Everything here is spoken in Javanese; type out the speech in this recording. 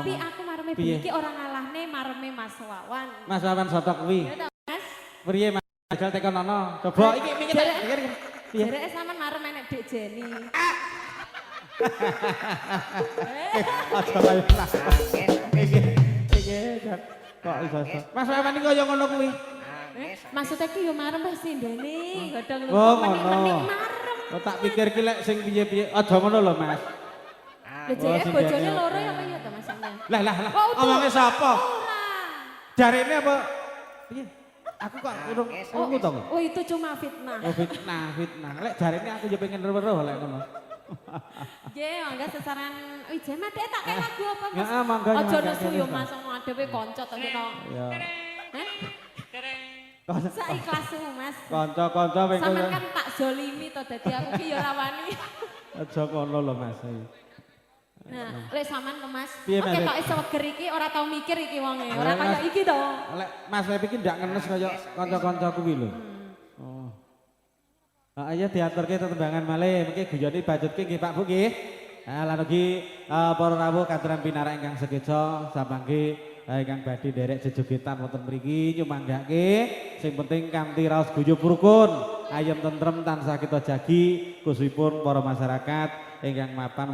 Tapi aku mareme Piye? bengi iki ora ngalahne mareme Mas Wawan. Mas Wawan soto kuwi. Ya ta, Mas? Priye, Mas? Jajal tekon ono. Coba iki mikir mikir. Piye? Jareke sampean marem enek Dek Jenny. Aja kaya iki. Iki kok iso. Mas Wawan iki kaya ngono kuwi. Eh, maksudnya ki yo marem wis sindene, godhong Oh, lumpur ngono. menik-menik marem. Oh, tak pikir ki lek sing piye-piye aja ngono lho, Mas. Lho, jere Oh, bojone sindene. loro ya apa ya to, Mas sampean? Lah lah lah. Oh, udah. Omonge sapa? Ora. Jarene apa? Piye? Aku kok urung krungu to kok. Oh, itu cuma fitnah. Oh, fitnah, fitnah. Lek jarene aku yo pengen weruh lek ngono. Nggih, mangga sesaran Wijaya Madek tak kayak lagu apa, Mas? Ya, mangga, Aja mangga, nesu yo, mangga. Mas, wong adewe kanca to kena. Ya. Hah? Saikhlasmu, Mas. Kanca-kanca wing Sampeyan kan tak zolimi to, dadi aku ki yo ora wani. Aja ngono lho, Mas. Nah, lek sampean to, Mas. Piye, Oh, Mas? ketoke seger iki ora tau mikir iki wonge, ora Lah, kaya Mas. iki to. Lek Mas Pepi ki ndak ngenes kaya kanca-kanca kuwi lho. Oh. Ah iya, diaturke tetembangan malih, mengke guyone bacutke nggih, Pak, Bu, nggih. Ah lan ugi para rawuh katuran pinarak ingkang sekeca samangke ingkang badhe nderek jejogetan wonten mriki nyumanggake, sing penting kanthi raos guyub rukun, ayem tentrem tansah kita jagi, khususipun para masyarakat ingkang mapan.